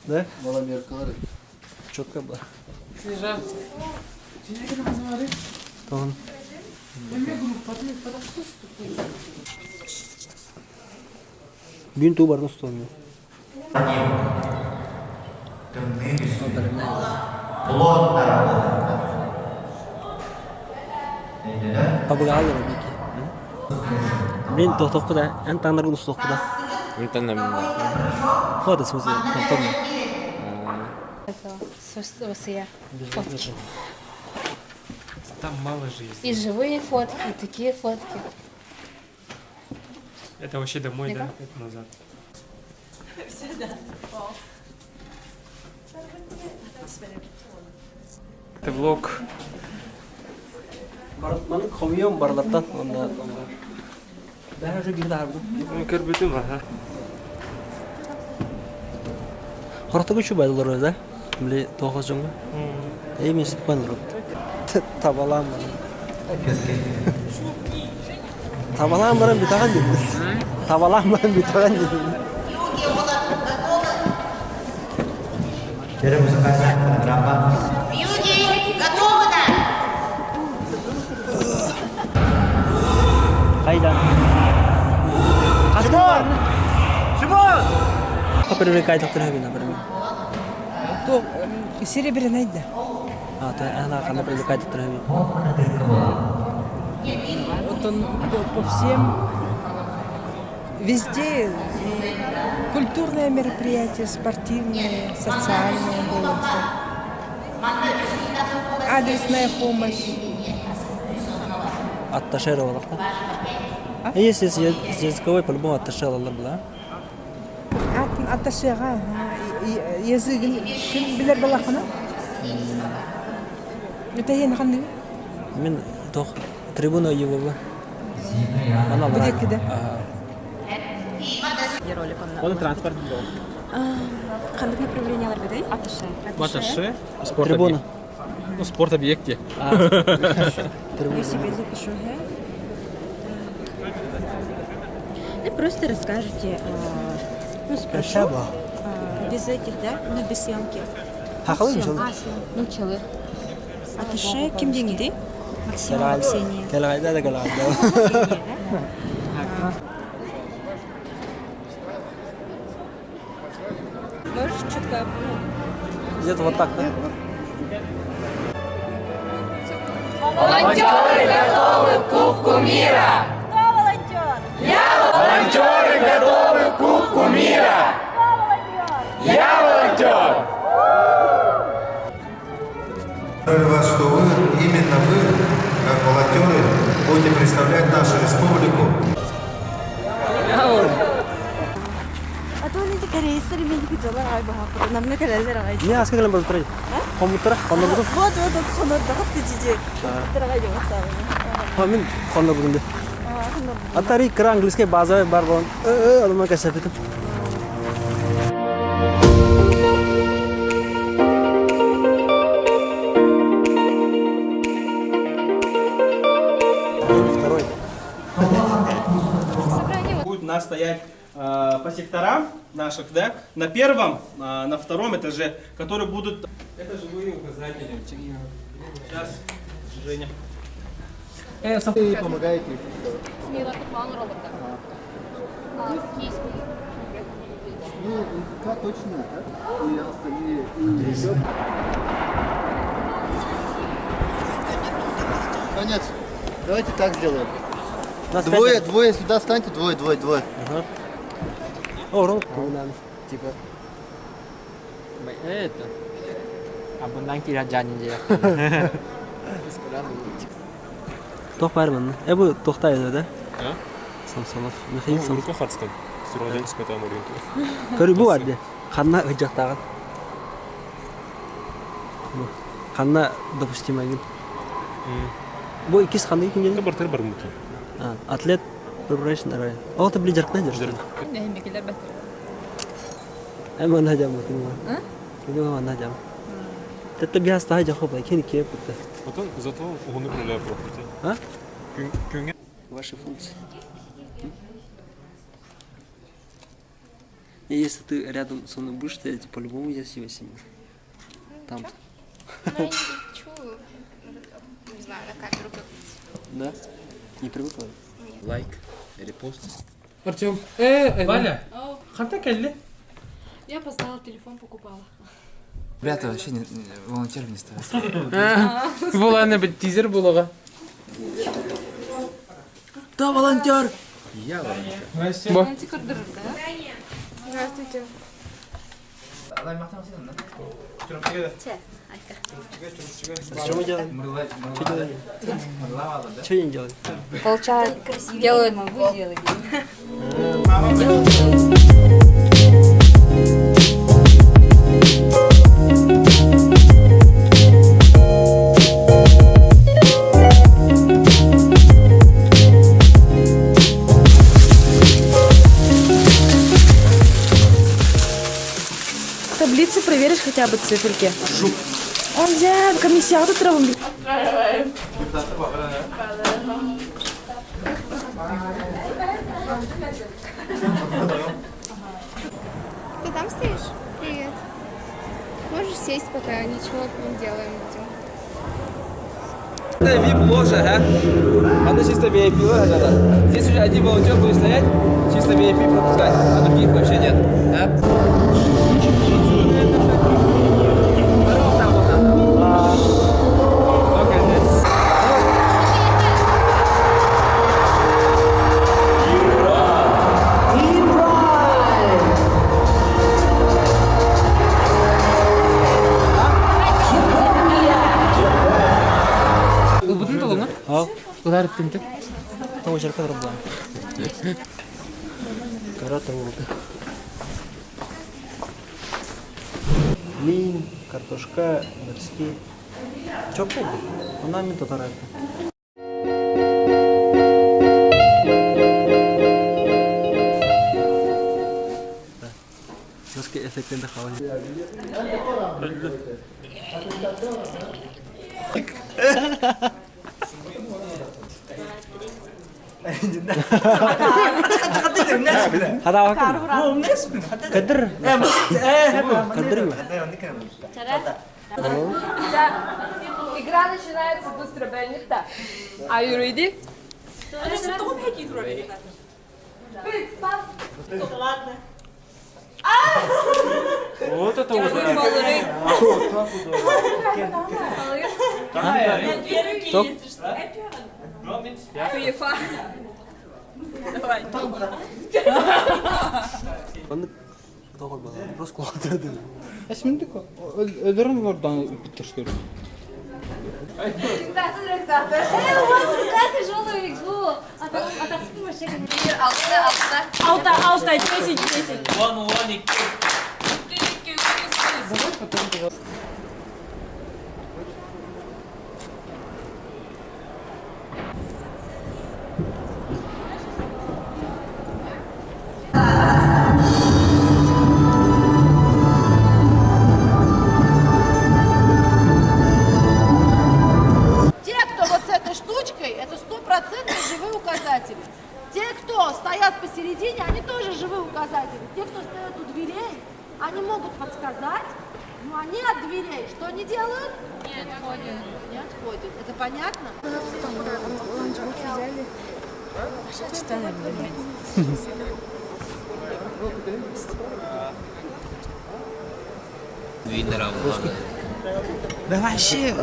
Да? Четко было. Тон. Бүгүн туу барда устуом. Пабыгааллар бики. Мен тохтохпу да, эн таҥнаргын устуохпу да. Мен таҥнарбын да. Хода смысле, тохтоммун. Осыя. Фотки. Там мало жизни. И живые фотки, и такие фотки. Это вообще домой, да? Это назад. Это влог. Маны хомуйуом барлартан онна Бэһэ уже биир даһарбын. Көрбүтүм аха. Хоротугу чубай олорор да? Били тоҕус дьоҥҥо. Эй мен спокойно олорор. Табалаан баран. Табалаан баран бүтэҕин диэн. Табалаан баран бүтэҕин диэн. Кэрэ музыкальная программа. Люди готовы да? Хайда. Шимон! Шимон! Привлекай доктор Хабина, например. То серебряный да. А, то она она привлекает доктор Хабина. Вот он по всем везде культурное мероприятие, спортивное, социальное было. Адресная помощь. Атташе да? Если языковой, по-любому атташе была. Атташеға языгын ким билэр балахана? Это я ханныгы? Мен тох трибуна его Она Где Он транспорт был. Ханнык направлениялар бедай? Атташе. Атташе. Спорт Трибуна. Ну, спорт объекте. Я себе запишу. Ну, просто расскажете, ну, спрошу. Без этих, да? Ну, без съемки. Хахалы мисал. Ну, челы. Атташе ким деньги? Максимова Ксения. Кэлэҕэйдэ да кэлэҕэйдэ. Можешь чутка, ну, Где-то вот так, да? Волонтеры готовы к Кубку мира! Кто волонтер? Волонтеры готовы к Кубку мира! Кто волонтер? Я волонтер! Поздравляю вас, что вы, именно вы, как волонтеры, будете представлять нашу республику А то они корейцы мен күтөлөр ай баха намны кэлэллэр агай. Не, аска кэлэн барбыттар. Хомуттара, хоннорбутум. Вот вот вот хонордоҕут тижи. Хонордоҕут агай Ха, мин хоннорбутум де. Аттари кыра английскай база бар болон. Алыма кэсэпитим. Второй. Будет у нас стоять по секторам наших, да, на первом, на втором этаже, которые будут... Это живые указатели. Сейчас, Женя. Вы помогаете. Ну, НПК точно, да? И остальные, и еще. Конец. Давайте так сделаем. Нас Двое, пятеро. двое сюда станьте, двое, двое, двое. Ага. О, Ром, Типа. Это. Абундан кира жанин Тох бар манна. Э бу тохтай да? А? Самсонов. Михаил Ну, Самсонов. Руку хатстан. Сүрөдөн скота муринку. Көрү бу бар де. Ханна ыжактаган. Ханна допустимо игин. Бу иккис ханнык күннен? Бартыр бармыты. Атлет preparation арай. Ол та били жаркна жаркна. Нехимикилер баттыр. Эм ана жам кини. Кини ана жам. Тетте бияс таа жахо бай кини кеп бутта. Потом зато угуну биле проходи. А? Күнгө Ваши функции. И если ты рядом со мной будешь стоять, по-любому я себя сниму. Там. Ну, я не хочу, не знаю, на камеру говорить. Да? Не привыкла? Лайк, репост. Артем. Валя, ханта келли? Я опоздала, телефон покупала. Ребята, вообще не, волонтеров не ставят. Буланы бит тизер булага. Кто волонтер? Я волонтер. Здравствуйте. Что мы делаем? Что делаем? Что я не делаю? Получают, делают. Могу сделать. Таблицу проверишь хотя бы циферки. Он взял комиссия тут траву. Ты там стоишь? Привет. Можешь сесть, пока ничего не делаем будем. Это VIP-ложа, а? Она чисто VIP ложа, да. Здесь уже один волонтер будет стоять, чисто VIP пропускать, а других вообще нет. Да? Только здесь. Бұдың толы ма? А? Улар тінті. Там жарка работала. Карата болды. Мин, картошка, морские. Чоп болды. Она мин татар Жесткий эффект хавали. هذا قدر قدر Игра начинается быстро, Беннита. Are you ready? Вот это вот. Топ. Оны тоғыр бала. Просто құлатырды. Әсімдік өлерін ордан біттіршкер. У вас рука тяжелая игру. А так Алты, алты. Алта, алта, 10, 10. Вон, вон, и Те, кто вот с этой штучкой, это стопроцентно живые указатели. Те, кто стоят посередине, они тоже живые указатели. Те, кто стоят у дверей, они могут подсказать, но они от дверей что они делают? Не отходят. Не отходят. Это понятно? Да вообще,